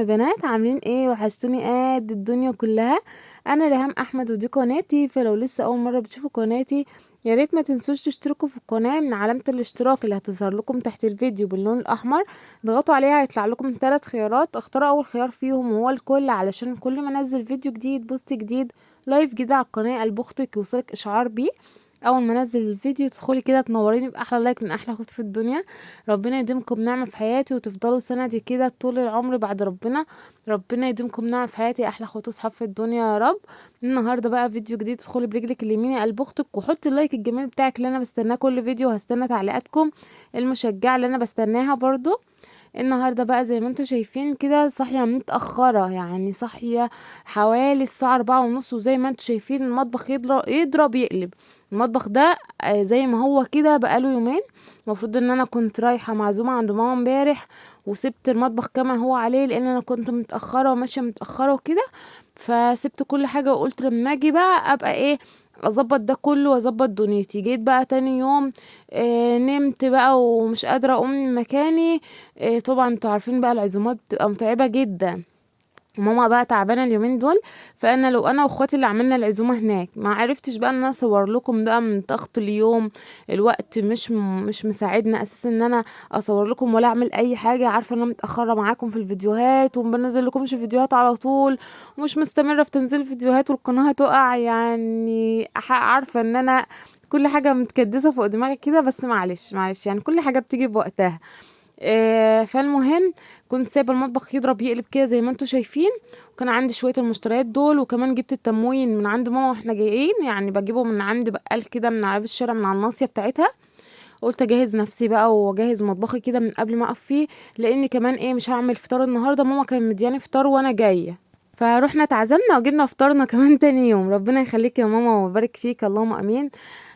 يا بنات، عاملين ايه؟ وحشتوني قد الدنيا كلها. انا ريهام احمد ودي قناتي، فلو لسه اول مرة بتشوفوا قناتي يا ريت ما تنسوش تشتركوا في القناة من علامة الاشتراك اللي هتظهر لكم تحت الفيديو باللون الاحمر. اضغطوا عليها هيطلع لكم 3 خيارات، اختاروا اول خيار فيهم وهو الكل، علشان كل ما انزل فيديو جديد، post جديد، live جديد على القناة قلب اختك يوصلك اشعار بيه. اول ما انزل الفيديو تدخلي كده تنوريني باحلى like من احلى اخت في الدنيا. ربنا يديمكم نعمه في حياتي وتفضلوا سندي كده طول العمر بعد ربنا. ربنا يديمكم نعمه في حياتي، احلى اخوات وصحاب في الدنيا يا رب. النهارده بقى فيديو جديد، ادخلي برجلك اليمين يا قلب اختك وحطي ال like الجميل بتاعك اللي انا بستناه كل فيديو، وهستنى تعليقاتكم المشجعه اللي انا بستناها برضو. النهارده بقى زي ما انتم شايفين كده صاحية متاخرة، يعني صاحية حوالي الساعة 4:30، وزي ما انتم شايفين المطبخ يضرب يقلب. المطبخ ده زي ما هو كده بقاله يومين. المفروض ان انا كنت رايحة معزومه عند ماما امبارح وسبت المطبخ كما هو عليه لان انا كنت متاخرة وماشية متاخرة وكده، فسبت كل حاجة وقلت لما اجي بقى ابقى ايه اظبط ده كله واظبط دنيتي. جيت بقى تاني يوم نمت بقى ومش قادرة اقوم من مكاني. طبعا انتوا عارفين بقى العزومات بتبقى متعبة جدا، ماما بقى تعبانة اليومين دول، فانا لو انا واخواتي اللي عملنا العزومة هناك ما عرفتش بقى ان انا اصور لكم بقى من ضغط اليوم. الوقت مش مساعدنا اساسا ان انا اصور لكم ولا اعمل اي حاجة. عارفه ان انا متاخرة معاكم في الفيديوهات وما بنزل لكمش فيديوهات على طول ومش مستمرة في تنزيل فيديوهات والقناة هتقع، يعني عارفه ان انا كل حاجة متكدسه فوق دماغي كده، بس معلش معلش يعني كل حاجة بتيجي بوقتها. فالمهم كنت سايبه المطبخ يضرب يقلب كده زي ما انتم شايفين، وكان عندي شوية المشتريات دول، وكمان جبت التموين من عند ماما واحنا جايين، يعني بجيبه من عند بقال كده من على الشارع من على الناصية بتاعتها. قلت اجهز نفسي بقى واجهز مطبخي كده من قبل ما اقف فيه، لان كمان ايه مش هعمل فطار النهارده، ماما كانت مدياني فطار وانا جاية، فروحنا اتعزمنا وجبنا فطارنا كمان تاني يوم. ربنا يخليك يا ماما ويبارك فيك، اللهم امين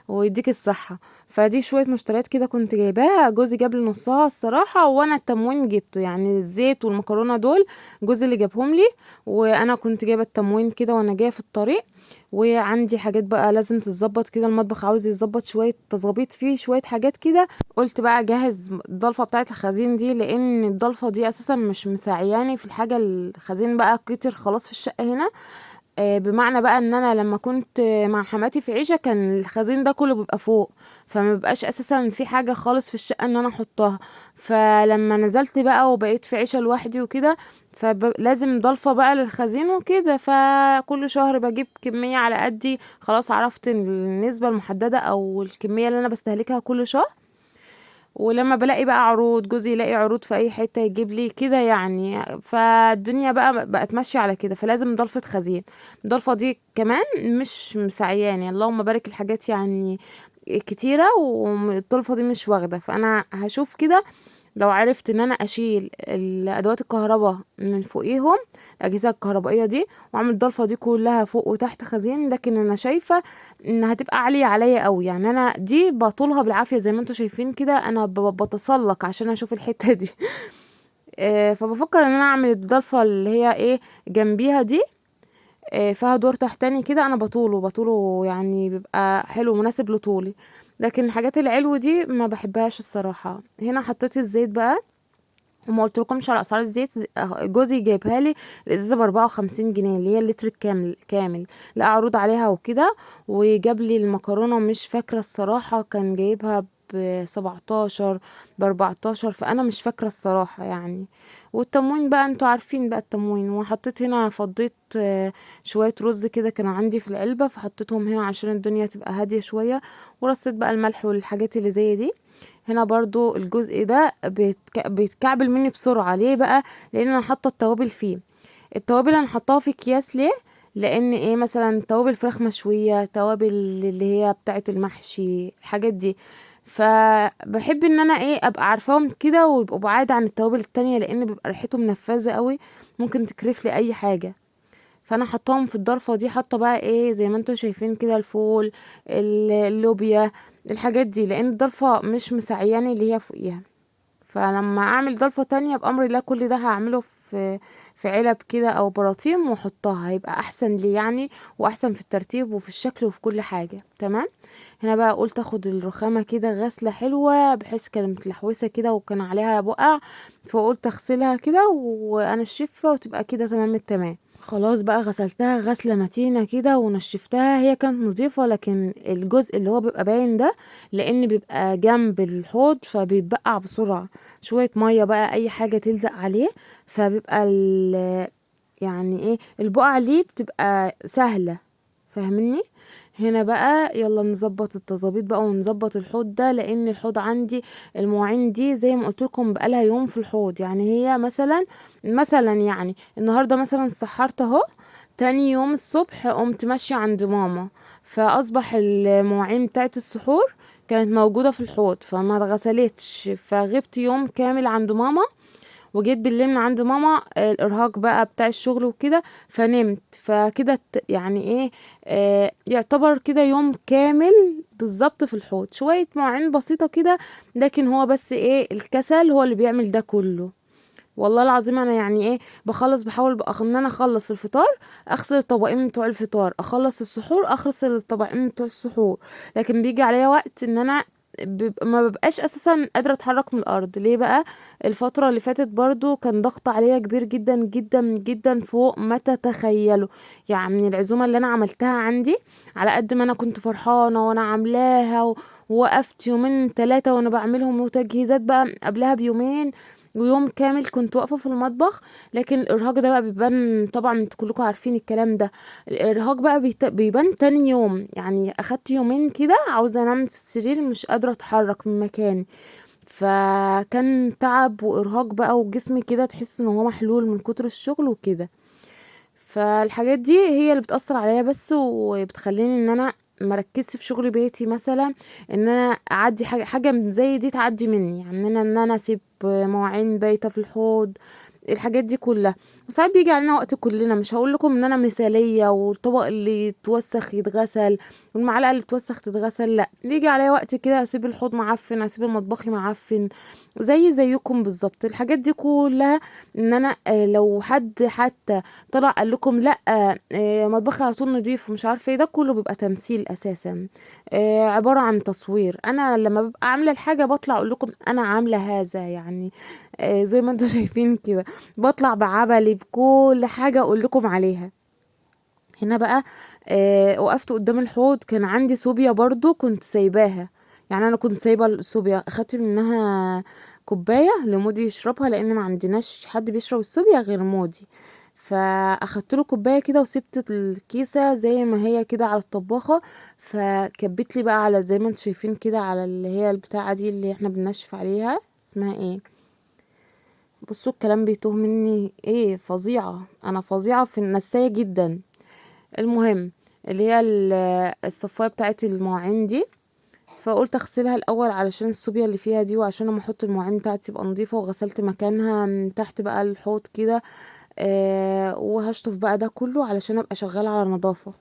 ويديك الصحة. فدي شوية مشتريات كده كنت جايباها، جوزي جاب لي نصها الصراحة وانا التموين جبته، يعني الزيت والمكرونة دول جوزي اللي جابهم لي، وانا كنت جايبة التموين كده وانا جاية في الطريق. وعندي حاجات بقى لازم تتظبط كده، المطبخ عاوز يتظبط شوية تظابيط فيه شوية حاجات كده. قلت بقى اجهز الضلفة بتاعة الخزين دي، لان الضلفة دي اساسا مش مساعياني في الحاجة، الخزين بقى كتر خلاص في الشقة هنا. بمعنى بقى ان انا لما كنت مع حماتي في عيشة كان الخزين ده كله بيبقى فوق، فما بيبقاش اساسا في حاجة خالص في الشقة ان انا احطها. فلما نزلت بقى وبقيت في عيشة لوحدي وكده، فلازم ضلفة بقى للخزين وكده، فكل شهر بجيب كمية على قدي، خلاص عرفت النسبة المحددة او الكمية اللي انا بستهلكها كل شهر. ولما بلاقي بقى عروض، جوزي يلاقي عروض في اي حتة يجيب لي كده يعني، فالدنيا بقى بقت ماشية على كده. فلازم ضلفه خزين، الضلفه دي كمان مش مساعياني اللهم بارك، الحاجات يعني كتيرة والضلفه دي مش واخده. فانا هشوف كده لو عرفت ان انا اشيل الادوات الكهرباء من فوقيهم، الاجهزة الكهربائية دي، واعمل الضلفه دي كلها فوق وتحت خزين. لكن انا شايفه ان هتبقى عالية عليا قوي، يعني انا دي بطولها بالعافية زي ما انتم شايفين كده، انا بتسلق عشان اشوف الحتة دي. فبفكر ان انا اعمل الضلفه اللي هي ايه جنبيها دي، فيها دور تحتاني كده، انا بطوله يعني بيبقى حلو مناسب لطولي. لكن الحاجات العلو دي ما بحبهاش الصراحة. هنا حطيت الزيت بقى، وما قلتلكمش على اسعار الزيت، جوزي جايبها لي الازازه ب54 جنيه اللي هي اللتر الكامل كامل، لا عروض عليها وكده. وجاب لي المكرونه مش فاكره الصراحة كان جايبها ب17 ب14، فانا مش فاكره الصراحة يعني. والتموين بقى انتوا عارفين بقى التموين. وحطيت هنا فضيت شوية رز كده كانوا عندي في العلبة، فحطيتهم هنا عشان الدنيا تبقى هادية شوية. ورصيت بقى الملح والحاجات اللي زي دي. هنا برضو الجزء ده بيتكعبل مني بسرعة، ليه بقى؟ لان انا حاطه التوابل فيه. التوابل انا حطاها في اكياس ليه؟ لان ايه مثلا توابل فراخ مشوية، توابل اللي هي بتاعه المحشي، الحاجات دي، فبحب ان انا ايه ابقى عارفاهم كده ويبقوا بعاد عن التوابل التانية، لان بيبقى ريحتهم نفاذه قوي ممكن تكرف لي اي حاجة. فانا حطاهم في الضرفه دي، حاطه بقى ايه زي ما انتم شايفين كده الفول، اللوبيا، الحاجات دي، لان الضرفه مش مساعياني اللي هي فوقيها. فلما اعمل ضلفة تانية بامر الله كل ده هعمله في علب كده او براطيم واحطها، هيبقى احسن لي يعني، واحسن في الترتيب وفي الشكل وفي كل حاجة. تمام. هنا بقى قلت اخد الرخامة كده غسلة حلوة، بحيث كانت متلحوسة كده وكان عليها بقع، فقلت اغسلها كده وانشفها وتبقى كده تمام التمام. خلاص بقى غسلتها غسلة متينة كده ونشفتها، هي كانت نظيفة، لكن الجزء اللي هو بيبقى باين ده لان بيبقى جنب الحوض فبيتبقع بسرعة، شوية مية بقى اي حاجة تلزق عليه، فبيبقى يعني ايه البقع ليه بتبقى سهلة، فاهميني؟ هنا بقى يلا نظبط التظابيط بقى ونظبط الحوض ده، لان الحوض عندي المواعين دي زي ما قلت لكم بقالها يوم في الحوض، يعني هي مثلا يعني النهارده مثلا سحرت اهو، تاني يوم الصبح قمت ماشية عند ماما، فاصبح المواعين بتاعت السحور كانت موجودة في الحوض فما اتغسلتش، فغبت يوم كامل عند ماما، وجيت بالليل من عند ماما الارهاق بقى بتاع الشغل وكده فنمت، فكده يعني ايه يعتبر كده يوم كامل بالظبط في الحوض، شوية مواعين بسيطة كده، لكن هو بس ايه الكسل هو اللي بيعمل ده كله. والله العظيم انا يعني ايه بخلص، بحاول ان انا اخلص الفطار اغسل الطبقين بتوع الفطار، اخلص السحور اغسل الطبقين بتوع السحور، لكن بيجي عليا وقت ان انا ما ببقاش اساسا قادرة اتحرك من الارض. ليه بقى؟ الفترة اللي فاتت برضو كان ضغط عليا كبير جدا جدا جدا فوق ما تتخيلوا، يعني العزومة اللي انا عملتها عندي على قد ما انا كنت فرحانة وانا عاملاها، ووقفت يومين 3 وانا بعملهم، وتجهيزات بقى قبلها بيومين ويوم كامل كنت واقفة في المطبخ، لكن الارهاق ده بقى بيبان، طبعا انتوا كلكم عارفين الكلام ده، الارهاق بقى بيبان تاني يوم، يعني اخدت يومين كده عاوزه انام في السرير مش قادرة اتحرك من مكاني، فكان تعب وارهاق بقى، وجسمي كده تحس ان هو محلول من كتر الشغل وكده. فالحاجات دي هي اللي بتأثر عليا بس، وبتخليني ان انا مركزش في شغل بيتي مثلا، ان انا اعدي حاجة من زي دي تعدي مني، يعني ان انا اسيب مواعين بايته في الحوض، الحاجات دي كلها. وساعات بيجي علينا وقت كلنا، مش هقول لكم ان انا مثاليه والطبق اللي يتوسخ يتغسل والمعلقه اللي تتوسخ تتغسل، لا، بيجي عليا وقت كده اسيب الحوض معفن، اسيب المطبخ معفن، زي زيكم بالظبط. الحاجات دي كلها ان انا لو حد حتى طلع قال لكم لا، مطبخي على طول نضيف ومش عارفه ايه، ده كله بيبقى تمثيل اساسا، عبارة عن تصوير. انا لما ببقى عامله الحاجة بطلع اقول لكم انا عامله هذا، يعني زي ما انتم شايفين كده بطلع بعبلي بكل حاجة اقول لكم عليها. هنا بقى وقفت قدام الحوض، كان عندي صوبيا برضو كنت سايباها، يعني انا كنت سايبه الصوبيا، اخدت منها كوباية لمودي يشربها لان ما عندناش حد بيشرب الصوبيا غير مودي، فاخدت له كوباية كده وسبت الكيسة زي ما هي كده على الطباخه، فكبت لي بقى على زي ما انتم شايفين كده على اللي هي البتاعه دي اللي احنا بننشف عليها، اسمها ايه، بصوا الكلام بيتوه مني ايه، فظيعة، انا فظيعة في النسايه جدا. المهم اللي هي الصفايه بتاعت المواعين دي، فقلت اغسلها الاول علشان الصوبيا اللي فيها دي، وعشان لما احط المواعين بتاعتي تبقى نظيفة، وغسلت مكانها من تحت بقى الحوض كده، وهشطف بقى ده كله علشان ابقى شغالة على نظافة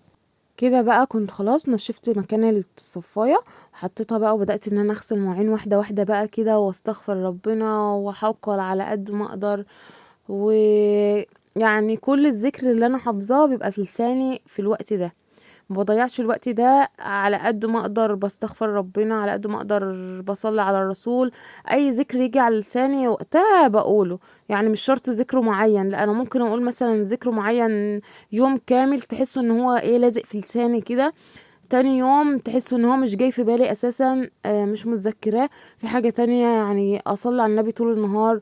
كده. بقى كنت خلاص نشفت مكان الصفايه وحطيتها بقى، وبدات ان انا اغسل مواعين واحدة واحدة بقى كده، واستغفر ربنا واحوقل على قد ما اقدر، ويعني كل الذكر اللي انا حافظاه بيبقى في لساني في الوقت ده، ما بضيعش الوقت ده، على قد ما اقدر بستغفر ربنا، على قد ما اقدر بصلي على الرسول، اي ذكر يجي على لساني وقتها بقوله، يعني مش شرط ذكر معين، لا انا ممكن اقول مثلا ذكر معين يوم كامل تحسوا ان هو ايه لازق في لساني كده، تاني يوم تحسوا ان هو مش جاي في بالي اساسا، مش متذكراه. في حاجة تانية يعني اصلي على النبي طول النهار،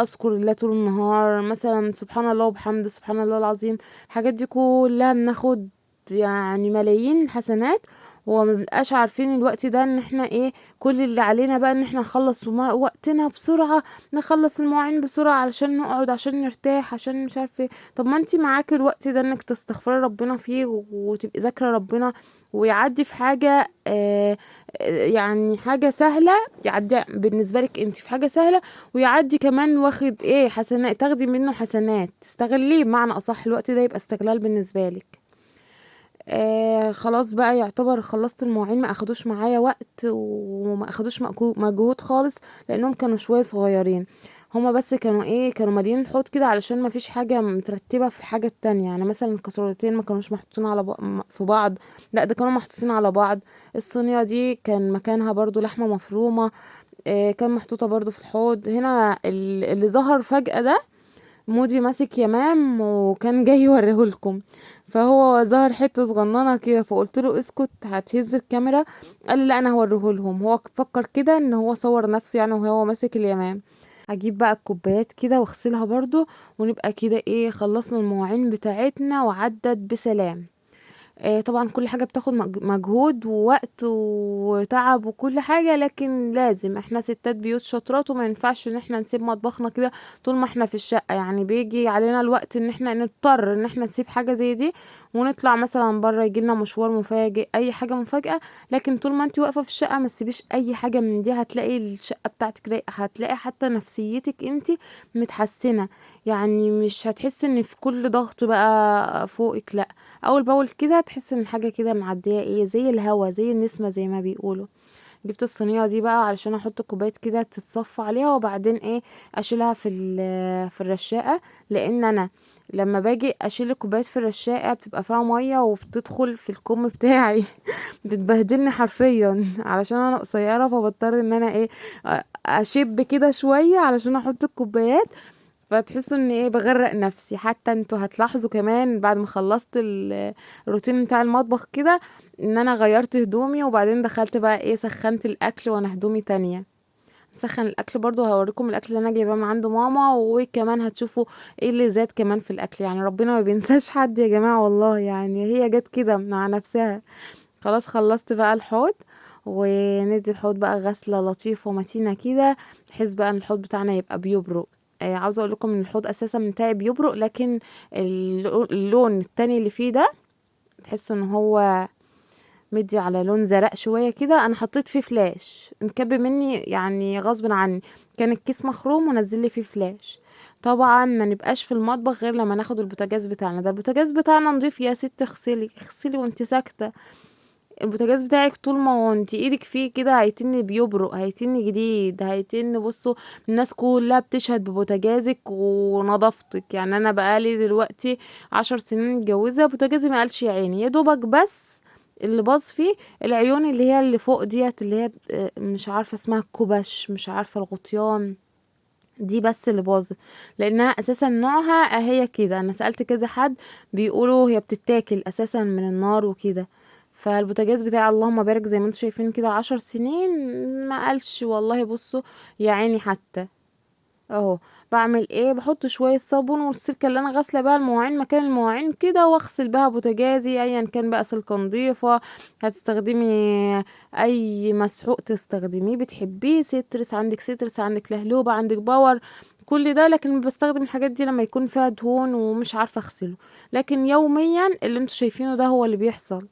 اذكر الله طول النهار مثلا، سبحان الله وبحمده، سبحان الله العظيم، الحاجات دي كلها بناخد يعني ملايين الحسنات، وما بنبقاش عارفين الوقت ده ان احنا ايه، كل اللي علينا بقى ان احنا نخلص وقتنا بسرعة، نخلص المواعين بسرعة علشان نقعد، عشان نرتاح، عشان مش عارفه ايه. طب ما انتي معاكي الوقت ده انك تستغفري ربنا فيه وتبقي ذاكرة ربنا، ويعدي في حاجة، يعني حاجة سهلة، يعدي بالنسبة لك انت في حاجة سهلة، ويعدي كمان واخد ايه حسنات، تاخدي منه حسنات، تستغليه بمعنى اصح، الوقت ده يبقى استغلال بالنسبة لك. خلاص بقى يعتبر خلصت المواعين، ما اخدوش معايا وقت وما اخدوش مجهود خالص، لانهم كانوا شوية صغيرين. هما بس كانوا ايه، كانوا مالين الحوض كده علشان ما فيش حاجة مترتبة في الحاجة التانية. يعني مثلا الكسرتين ما كانوش محطوطين على في بعض، لا ده كانوا محطوطين على بعض. الصينية دي كان مكانها برضو لحمه مفرومه، كان محطوطة برضو في الحوض. هنا اللي ظهر فجاة ده مودي ماسك يمام وكان جاي يوريهولكم، فهو ظهر حتة صغننه كده، فقلت له اسكت هتهز الكاميرا، قال لي لا انا هوريهولهم. هو فكر كده ان هو صور نفسه يعني وهو ماسك اليمام. هجيب بقى الكوبايات كده واغسلها برضو، ونبقى كده ايه خلصنا المواعين بتاعتنا وعدت بسلام. طبعا كل حاجة بتاخد مجهود ووقت وتعب وكل حاجة، لكن لازم احنا ستات بيوت شاطرات، وما ينفعش ان احنا نسيب مطبخنا كده طول ما احنا في الشقة. يعني بيجي علينا الوقت ان احنا نضطر ان احنا نسيب حاجة زي دي ونطلع مثلا بره، يجيلنا مشوار مفاجئ، اي حاجة مفاجأة. لكن طول ما انت واقفة في الشقة ما تسيبيش اي حاجة من دي، هتلاقي الشقة بتاعتك رايقة، هتلاقي حتى نفسيتك انت متحسنة، يعني مش هتحسي ان في كل ضغط بقى فوقك، لا اول باول كده تحس ان حاجة كده معدية ايه زي الهوا زي النسمه زي ما بيقولوا. جبت الصينية دي بقى علشان احط كوبايات كده تتصفى عليها، وبعدين ايه اشيلها في الرشاقه، لان انا لما باجي اشيل الكوبايات في الرشاقه بتبقى فيها مية وبتدخل في الكم بتاعي بتبهدلني حرفيا علشان انا قصيرة، فبضطر ان انا ايه اشب كده شوية علشان احط الكوبايات، فتحسوا ان ايه بغرق نفسي. حتى انتوا هتلاحظوا كمان بعد ما خلصت الروتين بتاع المطبخ كده ان انا غيرت هدومي، وبعدين دخلت بقى ايه سخنت الاكل وانا هدومي تانية. نسخن الاكل برضو، هوريكم الاكل اللي انا جايباه من عند ماما، وكمان هتشوفوا ايه اللي زاد كمان في الاكل. يعني ربنا ما بينساش حد يا جماعة والله، يعني هي جت كده مع نفسها. خلاص خلصت بقى الحوض، وندي الحوض بقى غسلة لطيفة ومتينة كده، بحيث بقى ان الحوض بتاعنا يبقى بيبرق. عاوزه اقول لكم ان الحوض اساسا بتاعي بيبرق، لكن اللون التاني اللي فيه ده تحسوا ان هو مدي على لون زرق شوية كده. انا حطيت فيه فلاش انكب مني يعني غصب عني، كان الكيس مخروم ونزل لي فيه فلاش. طبعا ما نبقاش في المطبخ غير لما ناخد البوتاجاز بتاعنا، ده البوتاجاز بتاعنا نضيف يا ست، اغسلي اغسلي وانت ساكته. البوتاجاز بتاعك طول ما انت ايدك فيه كده هيتن بيبرق، هيتن جديد، هيتن. بصوا الناس كلها بتشهد ببوتاجازك ونظافتك. يعني انا بقالي دلوقتي 10 سنين متجوزة، بوتاجازي ما قالش يا عيني، يا دوبك بس اللي باظ فيه العيون اللي هي اللي فوق ديت، اللي هي مش عارفه اسمها الكوبش، مش عارفه الغطيان دي، بس اللي باظت لانها اساسا نوعها هي كده. انا سالت كذا حد بيقولوا هي بتتاكل اساسا من النار وكده. فالبوتاجاز بتاعي اللهم بارك زي ما انتم شايفين كده 10 سنين ما قالش والله. بصوا يا عيني حتى اهو بعمل ايه، بحط شوية صابون والسلكه اللي انا غاسله بيها المواعين مكان المواعين كده، واغسل بها بوتاجازي ايا كان بقى، سلكه نظيفة هتستخدمي اي مسحوق تستخدميه بتحبيه، سترس عندك، سترس عندك، لهلوبه عندك، باور، كل ده. لكن بستخدم الحاجات دي لما يكون فيها دهون ومش عارفه اغسله، لكن يوميا اللي انتوا شايفينه ده هو اللي بيحصل.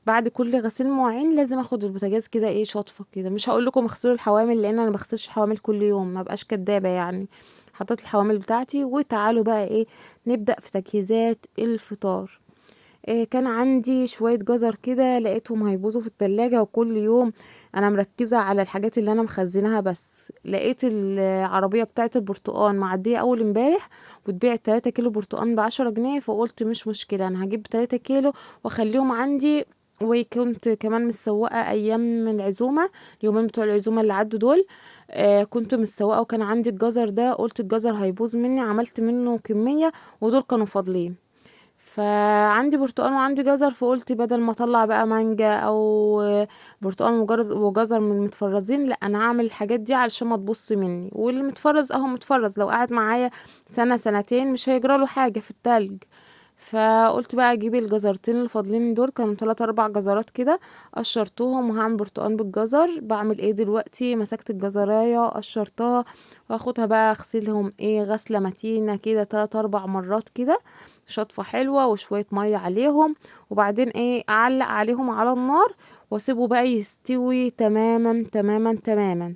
بعد كل غسيل مواعين لازم اخد البوتاجاز كده ايه شطفه كده. مش هقول لكم اغسلوا الحوامل لان انا ما بغسلش حوامل كل يوم، ما بقاش كدابه يعني. حطيت الحوامل بتاعتي، وتعالوا بقى ايه نبدا في تجهيزات الفطار. إيه كان عندي شوية جزر كده لقيتهم هيبوظوا في التلاجة، وكل يوم انا مركزه على الحاجات اللي انا مخزناها، بس لقيت العربية بتاعه البرتقان معدية اول امبارح وتبيع 3 كيلو برتقان ب10 جنيه، فقلت مش مشكلة انا هجيب 3 كيلو واخليهم عندي. وكنت كمان مسوقه ايام العزومة، اليومين بتوع العزومة اللي عدوا دول، كنت مسوقه وكان عندي الجزر ده، قلت الجزر هيبوظ مني، عملت منه كمية ودول كانوا فاضلين. فعندي برتقان وعندي جزر، فقلت بدل ما اطلع بقى مانجا او برتقان وجزر من المتفرزين، لا انا هعمل الحاجات دي علشان ما تبص مني. واللي متفرز اهو متفرز، لو قعد معايا سنة سنتين مش هيجرى له حاجة في التلج. فقلت بقى اجيب الجزرتين اللي فاضلين دول، كانوا 3 4 جزرات كده، قشرتهم وهعمل برتقان بالجزر. بعمل ايه دلوقتي، مسكت الجزرايه قشرتها واخدها بقى اغسلهم ايه غسله متينة كده 3 4 مرات كده، شطفه حلوة وشوية مية عليهم، وبعدين ايه اعلق عليهم على النار واسيبه بقى يستوي تماما تماما تماما.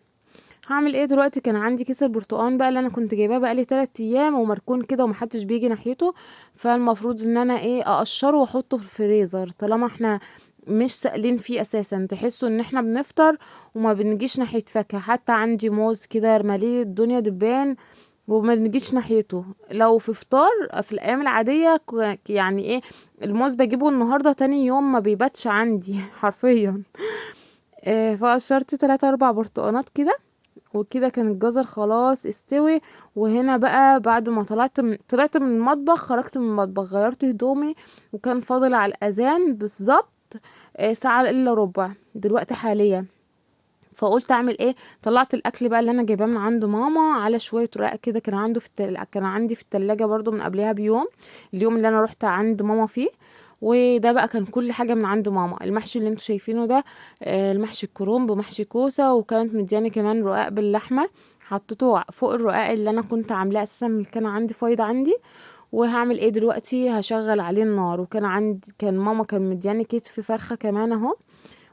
هعمل ايه دلوقتي؟ كان عندي كيس البرتقان بقى اللي انا كنت جايباه بقالي 3 ايام ومركون كده ومحدش بيجي ناحيته، فالمفروض ان انا ايه اقشره واحطه في الفريزر طالما احنا مش سائلين فيه اساسا. تحسوا ان احنا بنفطر وما بنجيش ناحية فاكهة، حتى عندي موز كده مليء الدنيا دبان وما بنجيش ناحيته. لو في فطار في الايام العادية يعني ايه الموز بجيبه النهارده تاني يوم ما بيباتش عندي حرفيا. فقشرت 3 4 برتقانات كده وكده، كان الجزر خلاص استوي. وهنا بقى بعد ما طلعت من المطبخ، خرجت من المطبخ غيرت هدومي، وكان فاضل على الاذان بالظبط ساعة الا ربع دلوقتي حاليا. فقلت اعمل ايه؟ طلعت الاكل بقى اللي انا جايباه من عند ماما على شوية رقاق كده، كان عندي في التلاجة برضو من قبلها بيوم، اليوم اللي انا رحت عند ماما فيه. وده بقى كان كل حاجة من عند ماما. المحشي اللي انتوا شايفينه ده، المحشي الكرنب ومحشي كوسة، وكانت مدياني كمان رقاق باللحمه، حطيته فوق الرقاق اللي انا كنت عاملاه اساسا اللي كان عندي فايض عندي. وهعمل ايه دلوقتي؟ هشغل عليه النار. وكان كان ماما كان مدياني كتف فرخة كمان اهو،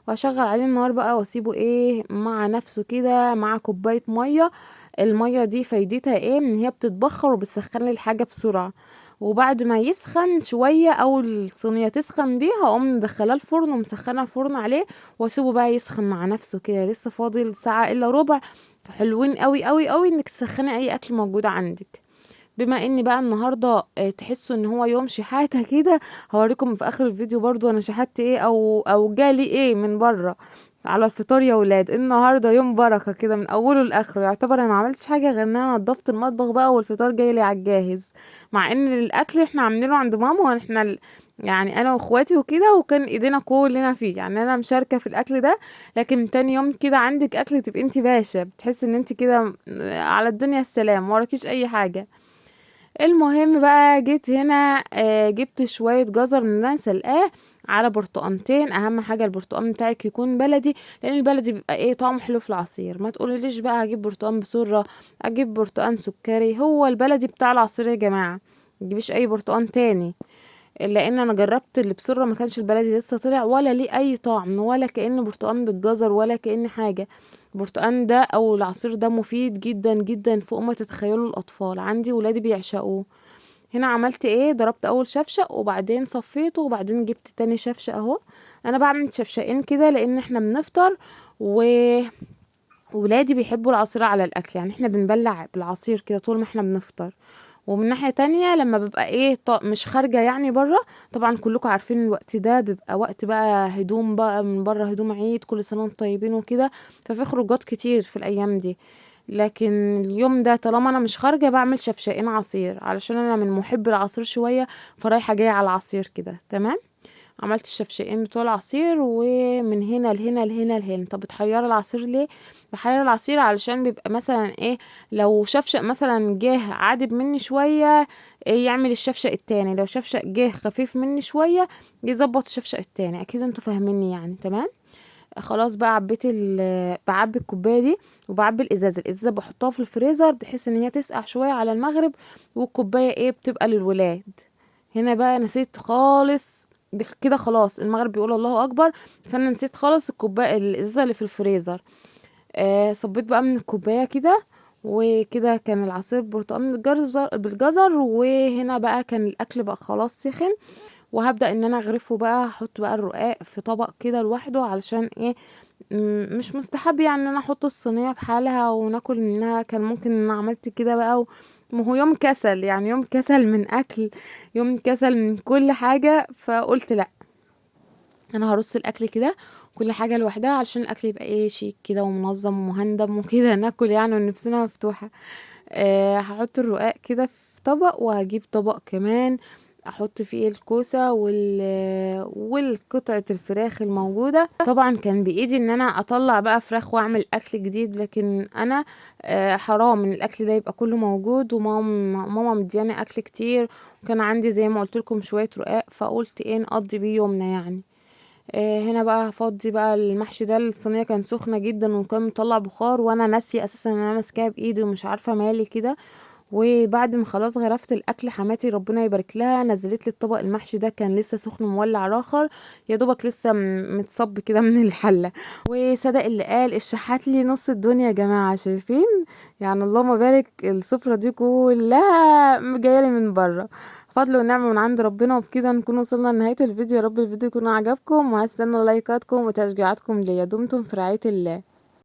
وهشغل عليه النار بقى واسيبه ايه مع نفسه كده مع كوباية مية. المية دي فايدتها ايه؟ ان هي بتتبخر وبتسخن لي الحاجة بسرعة. وبعد ما يسخن شوية او الصينية تسخن بيه، هقوم مدخلاه الفرن ومسخنه الفرن عليه واسيبه بقى يسخن مع نفسه كده. لسه فاضل ساعة الا ربع، حلوين قوي قوي قوي انك تسخني اي اكل موجود عندك. بما ان بقى النهارده تحسوا ان هو يوم شحاته كده، هوريكم في اخر الفيديو برضو انا شحت ايه او جالي ايه من بره على الفطار يا ولاد. النهارده يوم بركة كده من اوله لاخره، يعتبر انا ما عملتش حاجة غير ان انا نضفت المطبخ بقى، والفطار جاي لي على الجاهز، مع ان الاكل احنا عاملينه عند ماما، واحنا يعني انا واخواتي وكده، وكان ايدينا كلنا فيه، يعني انا مشاركة في الاكل ده. لكن تاني يوم كده عندك اكل تبقي انت باشا، بتحسي ان انت كده على الدنيا السلام، وراكيش اي حاجة. المهم بقى جيت هنا، جبت شوية جزر من اللي انا سلقاه على برتقانتين. اهم حاجة البرتقان بتاعك يكون بلدي، لان البلدي بيبقى ايه طعمه حلو في العصير. ما تقوليليش بقى هجيب برتقان بسره، اجيب برتقان سكري، هو البلدي بتاع العصير يا جماعة، متجيبيش اي برتقان تاني، لان انا جربت اللي بسره ما كانش البلدي لسه طلع ولا ليه اي طعم، ولا كأنه برتقان بالجزر ولا كأن حاجة. البرتقان ده او العصير ده مفيد جدا جدا فوق ما تتخيلوا. الاطفال عندي ولادي بيعشقوه. هنا عملت ايه؟ ضربت اول شفشق وبعدين صفيته، وبعدين جبت تاني شفشق اهو. انا بعمل شفشقين كده لان احنا بنفطر ولادي بيحبوا العصير على الاكل، يعني احنا بنبلع بالعصير كده طول ما احنا بنفطر. ومن ناحية تانية لما ببقى ايه مش خارجة يعني برا، طبعا كلكم عارفين الوقت ده بيبقى وقت بقى هدوم بقى من برا، هدوم عيد كل سنة وانتم طيبين وكده، ففي خروجات كتير في الايام دي. لكن اليوم ده طالما انا مش خارجة بعمل شفشقين عصير، علشان انا من محب العصير شوية، فرايحة جاية على العصير كده. تمام، عملت الشفشقين بتوع العصير، ومن هنا لهنا لهنا لهنا. طب بتحيري العصير ليه؟ بحير العصير علشان بيبقى مثلا ايه، لو شفشق مثلا جه عادب مني شوية إيه يعمل الشفشق التاني، لو شفشق جه خفيف مني شوية يظبط الشفشق التاني. اكيد انتوا فاهميني يعني. تمام، خلاص بقى عبيت بعبي الكوباية دي وبعبي الازازه. الازازه بحطها في الفريزر بحيث ان هي تسقع شوية على المغرب، والكوبايه ايه بتبقى للولاد. هنا بقى نسيت خالص كده، خلاص المغرب بيقول الله اكبر، فانا نسيت خالص الكوباية الازازه اللي في الفريزر. صبيت بقى من الكوباية كده وكده، كان العصير برتقال بالجزر. وهنا بقى كان الاكل بقى خلاص سخن، وهبدا ان انا اغرفه بقى. هحط بقى الرقاق في طبق كده لوحده، علشان ايه مش مستحب يعني ان انا احط الصينية بحالها وناكل منها. كان ممكن ان انا عملت كده بقى ما هو يوم كسل، يعني يوم كسل من اكل، يوم كسل من كل حاجة، فقلت لا انا هرص الاكل كده كل حاجة لوحدها، علشان الاكل يبقى ايه شيك كده ومنظم ومهندم وكده، ناكل يعني ونفسنا مفتوحة. هحط الرقاق كده في طبق، وهجيب طبق كمان احط فيه الكوسه والقطعه الفراخ الموجودة. طبعا كان بايدي ان انا اطلع بقى فراخ واعمل اكل جديد، لكن انا حرام ان الاكل ده يبقى كله موجود، وماما مدياني اكل كتير، وكان عندي زي ما قلت لكم شوية رقاق، فقلت ايه نقضي بيه يومنا يعني. هنا بقى هفضي بقى المحشي ده. الصينية كان سخنة جدا وكان مطلع بخار، وانا ناسيه اساسا ان انا ماسكاها بايدي ومش عارفه مالي كده، وبعد ما خلاص غرفت الاكل، حماتي ربنا يبارك لها نزلت لي الطبق المحشي ده، كان لسه سخن مولع راخر، يا دوبك لسه متصب كده من الحلة. وصدق اللي قال الشحات لي نص الدنيا يا جماعة، شايفين يعني اللهم بارك، السفرة دي كلها جاية لي من بره، فضل ونعمه من عند ربنا. وبكده نكون وصلنا لنهاية الفيديو، يا رب الفيديو يكون عجبكم، وهستنى لايكاتكم وتشجيعاتكم ليا. دمتم في رعاية الله.